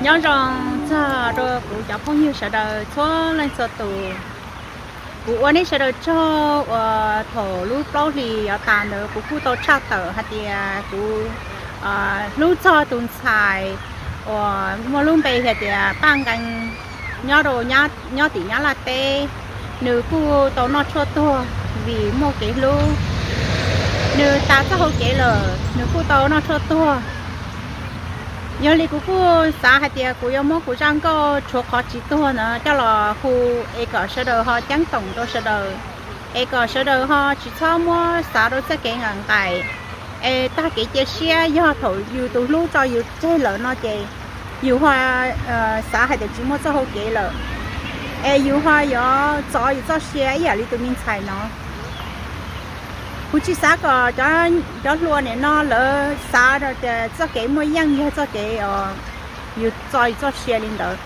Nyob zoo txog rau kuv cov phooj ywg sawv daws txhua leej txhua tus. Kuv ua nej sawv daws tsaug uas thaum lub plaub hlis yuav tas ntawd kuv kuj tau tshaj tawm hais tias kuv hlub txog tus ntxhais uas muaj lub npe hais tias Paj Nqee, nyob rau, nyob tim Nyab Laj teb. Nws kuj tau noj tshuaj tuag vim muaj kev hlub. Nws tas txoj hau kev lawm, nws kuj tau noj tshuaj tuag. Yog li kuv kuj xav hais tias kuv yuav muab kuv zaj nkauj Tshuav Qhov Tsis Tuag ntawd coj los hu es kom sawv daws ho ceeb toom rau sawv daws, es kom sawv daws ho tsis txhob muab xav rau txoj kev nqaim nqaim, es tag kev cia siab yog thaum yus tus hlub tso yus tseg lawm no ces yus ho xav hais tias tsis muaj txoj hau kev lawm, es yus ho yuav txo yus txoj sia ib yam li tus me ntxhais no. Kuv tsis xav kom cov hluas nim no lawv xav tias txoj kev muaj yeej yog txoj kev yus txo yus txoj sia li ntawd.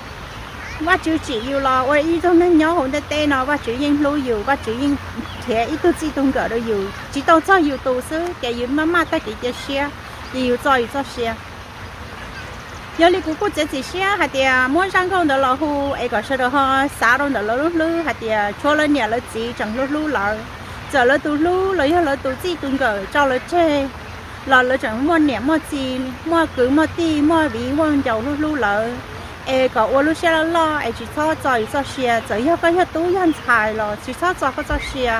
Vajtswv tsim yus los ua ib tug neeg nyob hauv ntiaj teb no, Vajtswv yeej hlub yus, Vajtswv yeej nrhiav ib tug txij tug nkawm rau yus, tsis tau txog yus tus xwb ces yus maj maj tag kev cia siab, ces yus txo yus txoj sia. Yog li kuv kuj txiav txim siab hais tias muab zaj nkauj ntawd los hu es kom sawv daws ho xav rau ntawm lawv lub hlwb hais tias tshuav lawv niam lawv txiv tseem hlub hlub lawv, txawm lawv tus hlub los yog lawv tus txij tus nkawm tso lawv tseg los lawv tseem muaj niam muaj txiv, muaj kwv muaj tij, muaj viv muaj ncaus hlub hlub lawv. Es kom ua lub siab loj loj es tsis txhob txo yus txoj sia, txawm yog koj yog tub yog ntxhais los tsis txhob txo koj txoj sia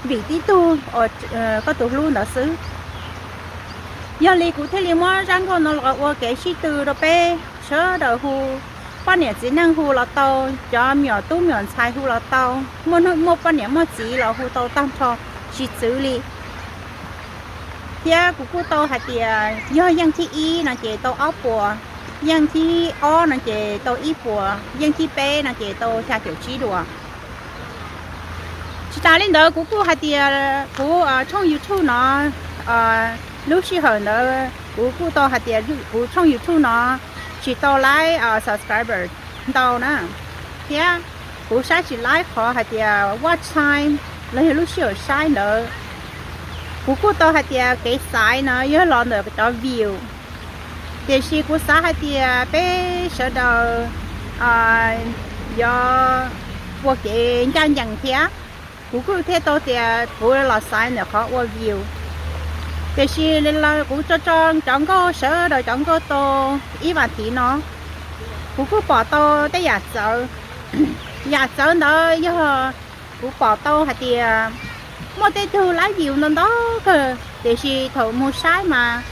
vim tib tug koj tus hlub ntawd xwb. Yog li kuv thiaj li muab zaj nkauj no los ua kev sib tw rau peb sawv daws hu, poj niam txiv neej hu los tau, cov me nyuam tub me nyuam ntxhais hu los tau, muaj, muaj poj niam muaj txiv los hu tau tag nrho tsis txwv li. Thiab kuv kuj tau hais tias yog yeej thib ib no ces tau ob puas, yeej thib ob no ces tau ib puas, yeej thib peb no ces tau xya caum tsib duas. Tsis tas li ntawd kuv kuj hais tias kuv tshooj YouTube no, lub sij hawm ntawd kuv kuj tau hais tias kuv tshooj YouTube no tsis tau laib subscriber ntau na, thiab kuv saib tsis laib qhov hais tias watch time los yog lub sij hawm saib ntawd. Kuv kuj tau hais tias kev xaiv no yog los ntawm cov view, tiam sis kuv xav hais tias peb sawv daws yuav ua kev ncaj ncees thiab. Kuv kuj thiaj tau tias kuv los xaiv ntawm qhov ua view. Tiam sis kuv tso tso cov nkauj sawv daws cov nkauj tau ib vas thiv no, kuv kuj pom tau tej yam txawv. Yam txawv ntawd yog kuv pom tau hais tias muaj tej tug laib view ntau ntau kawg, tiam sis thaum mus saib mas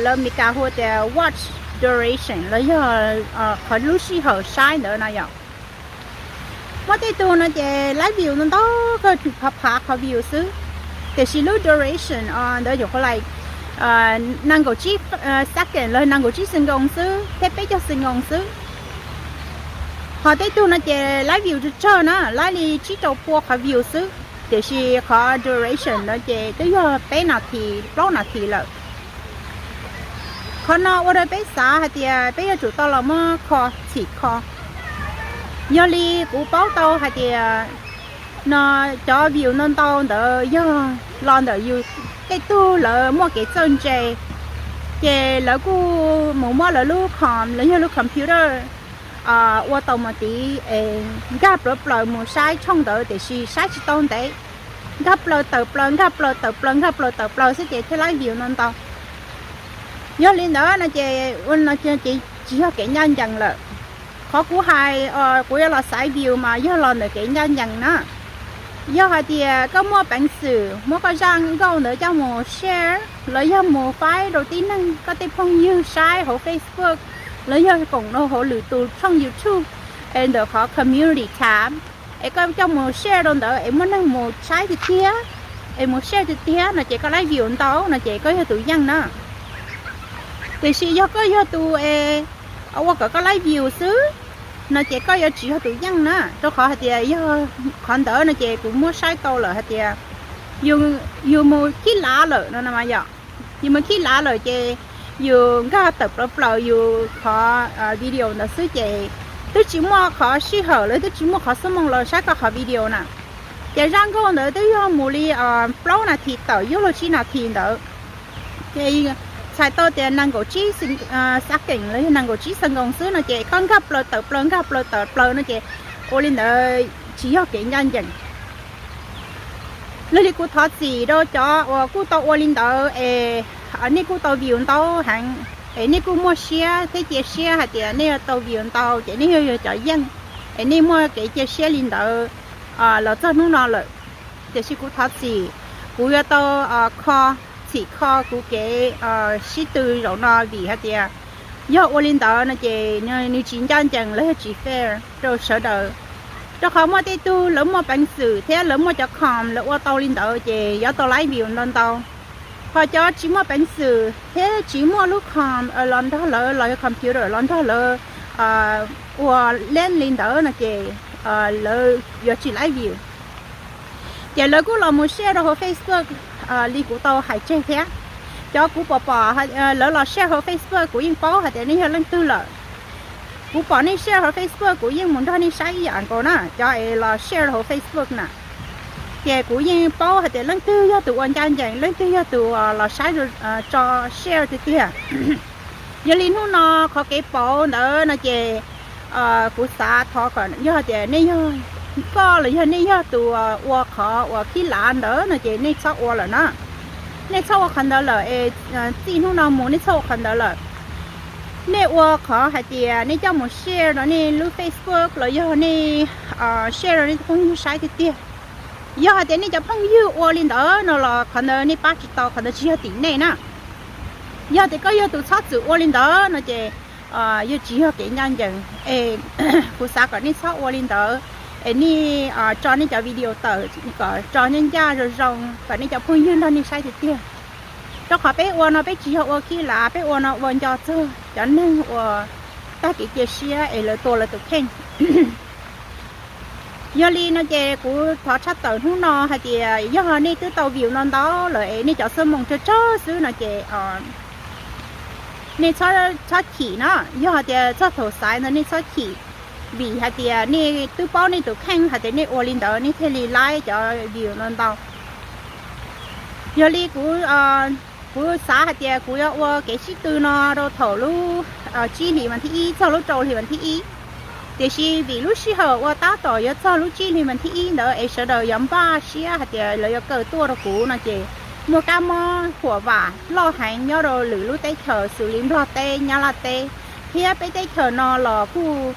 lawv Meskas hu tias watch duration los yog qhov lub sij hawm saib ntawd no yom. Muaj tej tug no ces laib view ntau ntau kawg, phav phav qhov view xwb, tiam sis lub duration ntawd yog qhov lais nees nkaum tsib second los nees nkaum tsib xwm nkoos xwb thiab peb caug xwm nkoos xwb. Ho tej tug no ces laib view tsawg tsawg na, laib li tsib rau pua qhov view xwb, tiam sis qhov duration no ces twb yog peb nas this plaub nas this lawm. Qhov no ua rau peb xav hais tias peb yuav tsum tau los muab kho txhim kho. Yog li kuv paub tau hais tias no cov view ntau ntau ntawd yog los ntawm yus tej tug lawv muaj kev txawj ntse, ces lawv kuj mus muab lawv lub com los yog lub computer ua tau mus tid es nkag plaws plaws mus saib tshooj ntawd tiam sis saib tsis tau ntev, nkag plaws tawm plaws nkag plaws tawm plaws nkag plaws tawm plaws xwb ces thiaj laib view no ntau. Yog li ntawd no ces ua no ces tsis yog kev ncaj ncees lawm. Qhov kuv hais kuv yuav los xaiv view mas yog los ntawm kev ncaj ncees na. Yog hais tias koj muaj peev xwm muab koj zaj nkauj ntawd coj mus share los yog mus faib rau tib neeg koj tej phooj ywg saib hauv Facebook los yog koom rau hauv lwm tus tshooj YouTube es ntawm qhov community tab, es koj coj mus share rau ntawd es muaj neeg mus saib tiag tiag, es mus share tiag tiag no ces koj laib view ntau no ces koj yog tus yeej na. Tiam sis yog koj yog tus es ua kom koj laib view xwb no ces koj yuav tsis yog tus yeej na, rau qhov hais tias yog qhov ntawd no ces kuv muab saib tau lawm hais tias yus mus khib lav lawm no mas yom. Yus mus khib lav lawm ces yus nkag tawm plaws plaws yus qhov video ntawd xwb ces twb tsis muaj qhov sij hawm los twb tsis muaj qhov xuab moos los saib koj qhov video na. Ces zaj nkauj ntawd twb yog mus li plaub nas this tawm yuav luag tsib nas this ntawd. Ces txhais tau tias nees nkaum tsib xav keem los yog nees nkaum tsib xav nkoos xwb no ces koj nkag plaws tawm plaws nkag plaws tawm plaws no ces ua li ntawd tsis yog kev ncaj ncees. Lawv li kuv thov txim rau cov uas kuj tau ua li ntawd es nej kuj tau view ntau heev es nej kuj muaj siab thiab cia siab hais tias nej yuav tau view ntau ces nej yog cov yeej es nej muaj kev cia siab li ntawd los txog hnub no lawm. Tiam sis kuv thov txim, kuv yuav tau kho, txhim kho kuv kev sib tw zaum no vim hais tias yog ua li ntawd no ces nws tsis ncaj ncees los yog tsis fair rau sawv daws. Rau qhov muaj tej tug lawv muaj peev xwm thiab lawv muaj cov com lawv ua tau li ntawd ces yuav tau live view ntau ntau. Ho cov tsis muaj peev xwm thiab tsis muaj lub com los nrog lawv los yog computer los nrog lawv ua leej li ntawd no ces lawv yuav tsis live view. Ces lawv kuj los mus share rau hauv Facebook li kuv tau hais tseg thiab. Cov kuv pom pom lawv los share hauv Facebook kuv yeej paub hais tias nej yog leej twg lawm. Kuv pom nej share hauv Facebook kuv yeej mus nrog nej saib ib yam nkaus na, cov es los share hauv Facebook na. Ces kuv yeej paub hais tias leej twg yog tus ua ncaj ncees, leej twg yog tus los saib tso share tiag tiag. Yog li hnub no qhov kev pauv ntawd no ces kuv xav thov kom yog tias nej yog koj los yog nej yog tus ua qhov uas khib lav ntawd no ces nej txhob ua lawm na. Nej txhob ua qhov ntawd lawm es txij hnub no mus nej txhob ua qhov ntawd lawm. Nej ua qhov hais tias nej coj mus share rau nej lub Facebook los yog nej share rau nej phooj ywg saib tiag tiag. Yog hais tias nej cov phooj ywg ua li ntawd no los qhov ntawd nej pab tsis tau, qhov ntawd tsis yog tim nej na. Yog tias koj yog tus txhob txwm ua li ntawd no ces yog tsis yog kev ncaj ncees es kuv xav kom nej txhob ua li ntawd es nej tso nej cov video tawm kom tso ncaj ncaj zoo zoo kom nej cov phooj ywg nrog nej saib tiag tiag. Rau qhov peb ua no peb tsis yog ua khib lav, peb ua no ua nco txog cov neeg uas tag kev cia siab es lawv tua lawv tus kheej. Yog li no ces kuv thov tshaj tawm hnub no hais tias yog nej twb tau view no ntau lawm es nej cov xuab moos tsawg tsawg xwb no ces nej txhob chim na. Yog hais tias txog thaum xaiv ntawd nej txhob chim, vim hais tias nej twb paub nej tus kheej hais tias nej ua li ntawd nej thiaj li laib cov view no ntau. Yog li kuv xav hais tias kuv yuav ua kev sib tw no rau thaum lub tsib hlis vas thib ib txog lub rau hli vas thib ib. Tiam sis vim lub sij hawm ua tab tom yuav txog lub tsib hli vas thib ib ntawd es sawv daws yuav npaj siab hais tias lawv yuav kaw tuaj rau kuv no ces muaj kab mob huam vam loj heev nyob rau lwm lub teb chaws xws li Nplog teb, Nyab Laj teb, thiab peb teb chaws no los kuj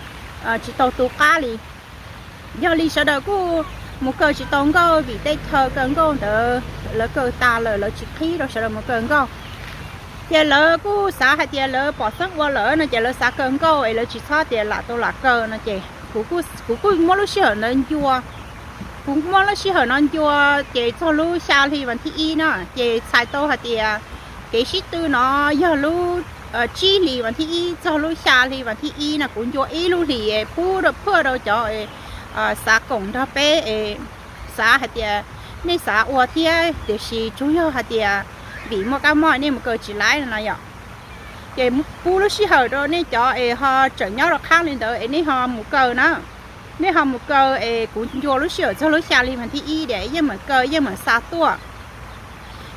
tsis tau tu qab li. Yog li sawv daws kuj mus kaw tsis tau nkauj vim tej chaw kaw nkauj ntawd lawv kaw tas lawm lawv tsis qhib rau sawv daws mus kaw nkauj. Ces lawv kuj xav hais tias lawv pom xeeb ua lawm no ces lawv xav kaw nkauj es lawv tsis txhob tias lam tau lam kaw no ces kuv kuj muab lub sij hawm ntawd ncua. Kuv muab lub sij hawm no ncua ces txog lub xya hli vas thib ib na ces txhais tau hais tias kev sib tw no yog lub tsib hlis vas thib ib txog lub xya hli vas thib ib no kuv ncua ib lub hlis es pub rau phaj rau cov xav koom nrog peb es xav hais tias nej xav ua thiab tiam sis tsuas yog hais tias vim muaj kab mob nej mus kaw tsis laib no yom. Ces pub lub sij hawm rau nej cov es ho tseem nyob rau qhab li ntawd es nej ho mus kaw na. Nej ho mus kaw es kuv ncua lub sij hawm txog lub xya hli vas thib ib diam yeej meem kaw yeej meem xa tuaj.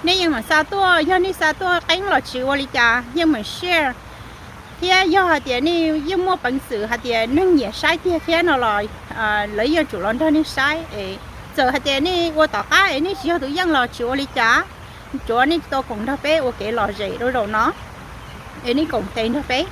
Nej yeej meem xa tuaj, yog nej xa tuaj qeeb los tsis ua li cas yeej meem share. Thiab yog hais tias nej yeej muaj peev xwm hais tias neeg nyiam saib tiag thiab no los lawv yeej tsum los nrog nej saib es txawm hais tias nej ua tom qab es nej tsis yog tus yeej los tsis ua li cas. Tsuav nej tsis tau koom nrog peb ua kev lom zem rau zaum no es nej koom tes nrog peb.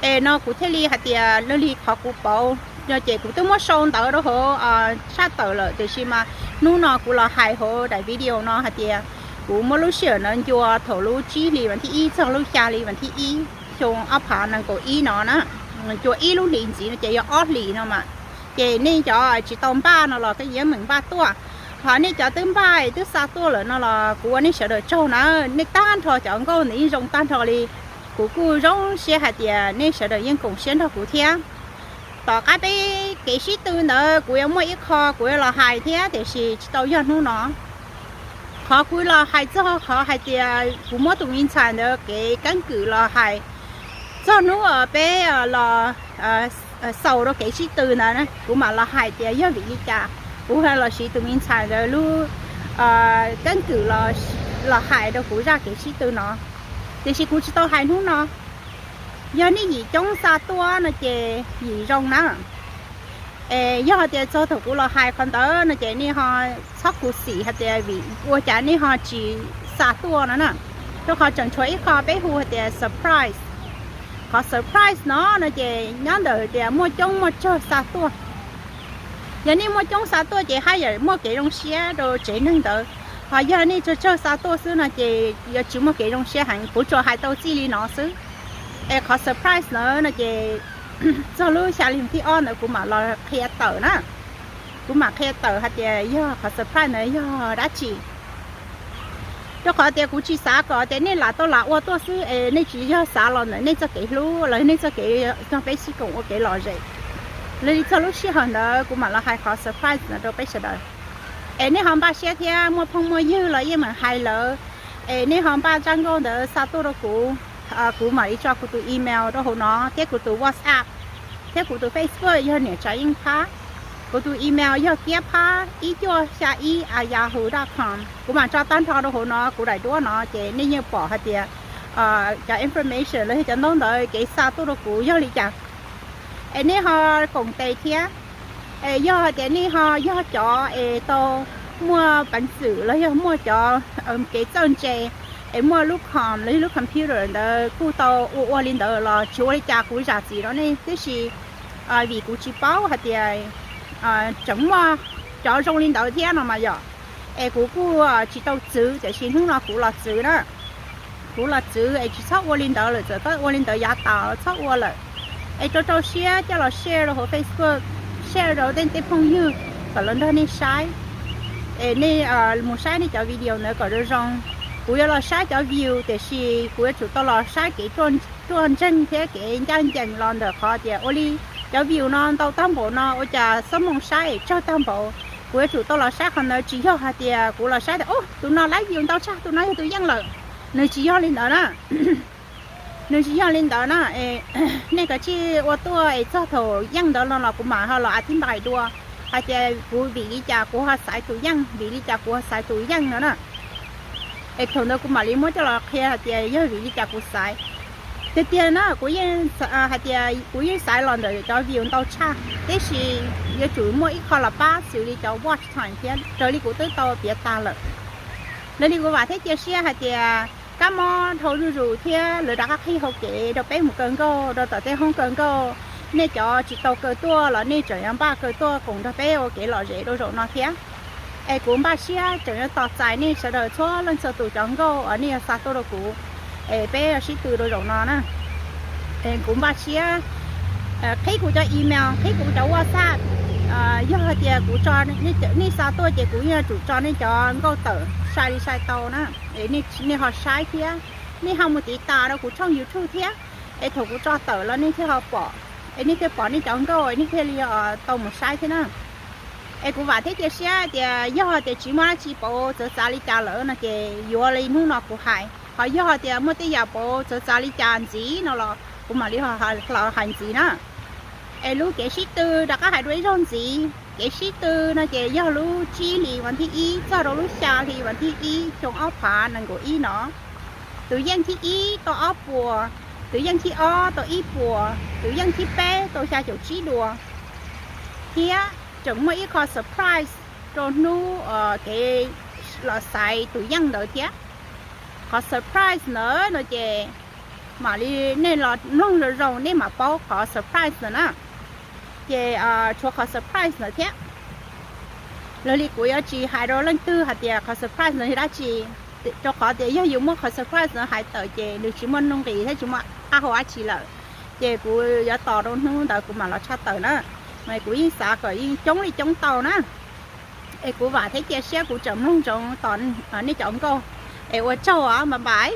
Es no kuv thiaj li hais tias lawv li qhov kuv pauv no ces kuv twb muab sau ntawv rau hauv tshaj tawm lawm tiam sis mas hnub no kuv los hais hauv daim video no hais tias kuv muab lub sij hawm no ncua thaum lub tsib hli vas thib ib txog lub xya hli vas thib ib xyoo ob phav nees nkaum ib no na. Ncua ib lub hlis ntxiv no ces yog ob hlis no mas. Ces nej cov tsis tau npaj no los yeej meem npaj tuaj. Ho nej cov twb npaj twb xa tuaj lawm no los kuv ua nej sawv daws tsaug na. Nej tag nrho cov nkauj ntawd yeej zoo tag nrho li. Kuv kuj zoo siab hais tias nej sawv daws yeej koom siab nrog kuv thiab. Tom qab peb kev sib tw ntawd kuv yuav muaj ib qho kuv yuav los hais thiab tiam sis tsis tau yog hnub no. Qhov kuv los hais txog qhov hais tias kuv muab tus me ntxhais ntawd kev keeb kwm los hais txog hnub peb los xaus rau kev sib tw ntawd kuv mam los hais tias yog vim li cas kuv los siv tus me ntxhais ntawd lub keeb kwm los hais rau kuv zaj kev sib tw no. Tiam sis kuv tsis tau hais hnub no. Yog nej yim coob xa tuaj no ces yim zoo na. Es yog tias txog thaum kuv los hais qhov ntawd no ces nej ho txhob khuv xim hais tias vim ua cas nej ho tsis xa tuaj no na. Rau qhov tseem tshuav ib qho peb hu hais tias surprise. Qhov surprise no no ces nyob ntawm tias muaj coob muaj tsawg xa tuaj. Yog nej muaj coob xa tuaj ces haj yam muaj kev zoo siab rau tsev neeg ntawd. Ho yog nej tsawg tsawg xa tuaj xwb no ces yuav tsis muaj kev zoo siab heev. Kuv tsuas hais tau txij li no xwb. Es qhov surprise ntawd no ces txog lub xya hli thib ob ntawd kuv mam los qhia tawm na. Kuv mam qhia tawm hais tias yog qhov surprise ntawd yog dab tsi. Rau qhov tias kuv tsis xav kom tias nej lam tau lam ua tuaj xwb es nej tsis yog xav los ntawm nej txoj kev hlub los nej txoj kev coj peb sib koom ua kev lom zem. Los li txog lub sij hawm ntawd kuv mam los hais qhov surprise ntawd rau peb sawv daws. Es nej ho npaj siab thiab, muaj phooj muaj ywg los yeej meem hais lawv. Es nej ho npaj zaj nkauj ntawd xa tuaj rau kuv. Kuv mam li tso kuv tus email rau hauv no thiab kuv tus WhatsApp thiab kuv tus Facebook yog Niam Tsav Yeej Phab. Kuv tus email yog kiab phab ib cuaj xya ib a yahoo dot com. Kuv mam tso tag nrho rau hauv no, kuv daim duab no ces nej yeej pom hais tias cov information los yog cov ntaub ntawv kev xa tuaj rau kuv yog li cas. Es nej ho koom tes thiab. Es yog hais tias nej ho yog cov es tau muaj peev xwm los yog muaj cov kev txawj ntse es muaj lub com los yog lub computer ntawd kuj tau ua ua li ntawd los tsis ua li cas kuv zam txim rau nej tib si. Vim kuv tsis paub hais tias tseem muaj cov zoo li ntawd thiab no mas yom. Es kuv kuj tsis tau txwv tiam sis hnub no kuv los txwv na. Kuv los txwv es tsis txhob ua li ntawd lawm, txawm koj ua li ntawd yav tas los txhob ua lawm. Es rau rau siab coj los share rau hauv Facebook, share rau tej tej phooj ywg kom lawv nrog nej saib. Es nej mus saib nej cov video ntawd kom zoo zoo. Kuv yuav los saib cov view tiam sis kuv yuav tsum tau los saib kev ruaj ntseeg thiab kev ncaj ncees los ntawm qhov tias ua li cov view no ntau tag npaum no ua cas xob moos saib es tsawg tag npaum. Kuv yuav tsum tau los saib qhov ntawd, tsis yog hais tias kuv los saib tias ub tus no laiv view ntau tshaj, tus no yog tus yeej lawm. Nws tsis yog li ntawd na. Nws tsis yog li ntawd na. Nej kav tsij ua tuaj es txog thaum yeej ntawd no los kuv mam ho los a thib npais dua hais tias kuv vim li cas kuv ho xaiv tus yeej, vim li cas kuv ho xaiv tus yeej no na. Es thaum ntawd kuv mam li muab coj los qhia hais tias yog vim li cas kuv xaiv. Tiag tiag na kuv yeej hais tias kuv yeej xaiv los ntawm cov view ntau tshaj, tiam sis yuav tsum muaj ib qho los pab xws li cov watch time thiab, raws li kuv twb tau piav tag lawm. Raws li kuv vam thiab cia siab hais tias kab mob dhau zuj zus thiab lawv rov qab qhib hauv kev rau peb mus kaw nkauj rau tom tej hoob kaw nkauj. Nej cov tsis tau kaw tuaj los nej tseem yuav npaj kaw tuaj koom nrog peb ua kev lom zem rau zaum no thiab. Es kuv npaj siab tseem yuav tos txais nej sawv daws txhua leej txhua tus cov nkauj uas nej yuav xa tuaj rau kuv, es peb sib tw rau zaum no na. Kuv npaj siab qhib kuv cov email, qhib kuv cov WhatsApp. Yog hais tias kuv tso nej xa tuaj ces kuv yeej yuav tsum tso nej cov nkauj tawm sai li sai tau na. Nej ho saib thiab, nej ho mus tiv tas rau kuv tshooj YouTube thiab, es thaum kuv tso tawm los nej thiaj ho pom, es nej thiaj pom nej cov nkauj es nej thiaj li tau mus saib thiab na. Es kuv vam thiab cia siab tias yog tias tsis muaj dab tsi pauv txawv txav li cas lawm no ces yuav li hnub no kuv hais, ho yog tias muaj tej yam pauv txawv txav li cas ntxiv no los kuv mam li hais ntxiv na. Es lub kev sib tw rov qab hais dua ib zaug ntxiv, kev sib tw no ces yog lub tsib hli vas thib ib txog rau lub xya hli vas thib ib xyoo ob phav nees nkaum ib no. Tus yeej thib ib tau ob puas, tus yeej thib ob tau ib puas, tus yeej thib peb tau xya caum tsib dua. Thiab tseem muaj ib qho surprise rau hnub kev los xaiv tus yeej ntawd thiab. Qhov surprise ntawd no ces mam li nej los mloog zoo zoo nej mam paub qhov surprise ntawd na. Ces tshuav qhov surprise ntawd thiab. Los li kuv yuav tsis hais rau leej twg hais tias qhov surprise ntawd yog dab tsi, rau qhov tias yog yus muab qhov surprise ntawd hais tawm ces nws tsis muaj nuj nqis thiab tsis muaj qab hau dab tsi lawm. Ces kuv yuav tos rau hnub ntawd kuv mam los tshaj tawm na. Mas kuv yeej xav kom yeej coob li coob tau na. Es kuv vam thiab cia siab kuv tseem mloog ntsoov tos nej cov nkauj. Es ua tsaug os, bye bye.